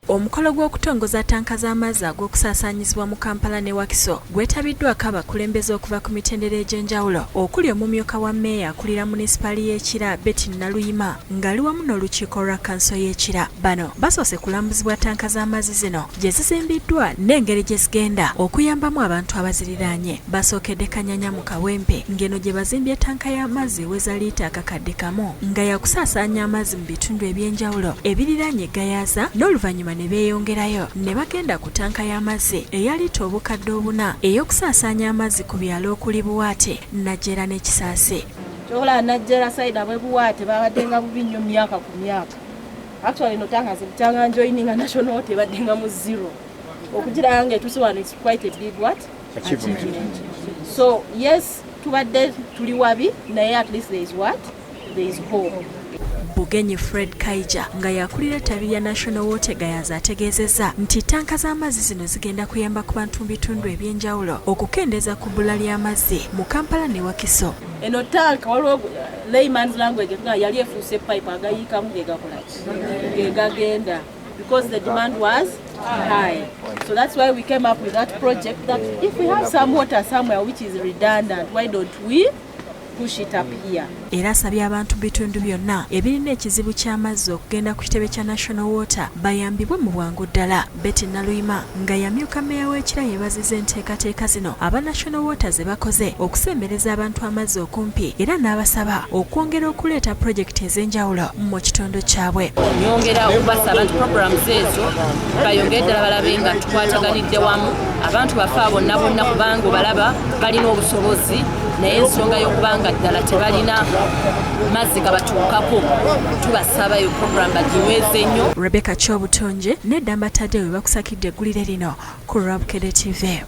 Omukolo gw'okutongoza ttanka z'amazzi ag'okusaasaanyizibwa mu Kampala ne Wakiso gwetabiddwako abakulembeze okuva ku mitendera egy'enjawulo okuli omumyuka wa mmeeya akulira munisipaali y'e Kira Betty Naluyima ng'ali wamu n'olukiiko lwa kkanso y'e Kira. Bano basoose kulambuzibwa ttanka z'amazzi zino gye zizimbiddwa n'engeri gye zigenda okuyambamu abantu abaziriraanye. Basookedde Kanyanya mu Kawempe ng'eno gye bazimbye ttanka y'amazzi eweza liita akakadde kamu nga yakusaasaanya amazzi mu bitundu eby'enjawulo ebiriraanye Gayaza n'oluvannyuma ne beeyongerayo ne bagenda ku ttanka y'amazzi eya liita obukadde obuna ey'okusaasaanya amazzi ku byalo okuli Buwaate, Najjera ne Kisaasi. Kyokola Najjera side ab'e Buwaate babaddenga bubi nnyo myaka ku myaka. Actually no tanka zibukyanga njoininga National Water ebaddenga mu zero. Okugira nga etuuse wano it's quite a big what? Achievement. So yes tubadde tuli wabi naye at least there is what? There is hope. Bugenyi Fred Kaija nga yakulira ettabi lya National Water Gayaza ategeezezza nti ttanka z'amazzi zino zigenda kuyamba ku bantu mu bitundu eby'enjawulo okukendeeza ku bbula ly'amazzi mu Kampala ne Wakiso. Eno tanka waliwo layman's language nga yali efuuse pipe agayiikamu ge gakola ki ge gagenda because the demand was high. So that's why we came up with that project that if we have some water somewhere which is redundant, why don't we push it up here. Era asabye abantu mu bitundu byonna ebirina ekizibu ky'amazzi okugenda ku kitebe kya National Water bayambibwe mu bwangu ddala. Betty Naluyima nga yamyuka mmeeya w'e Kira yeebazizza enteekateeka zino aba National Water ze bakoze okusembereza abantu amazzi okumpi era n'abasaba okwongera okuleeta pulojekiti ez'enjawulo mu kitundu kyabwe. Nyongera okubasaba nti programs ezo bayongere ddala balabe nga tukwataganidde wamu abantu baffe abo bonna bonna kubanga obalaba balina obusobozi naye ensonga y'okubanga ddala tebalina mazzi gabatuukako tubasaba eyo program baginyweze nnyo. Rebecca Kyobutonje ne Ddamba Tadeo we bakusakidde eggulire lino ku Rwabukede TV.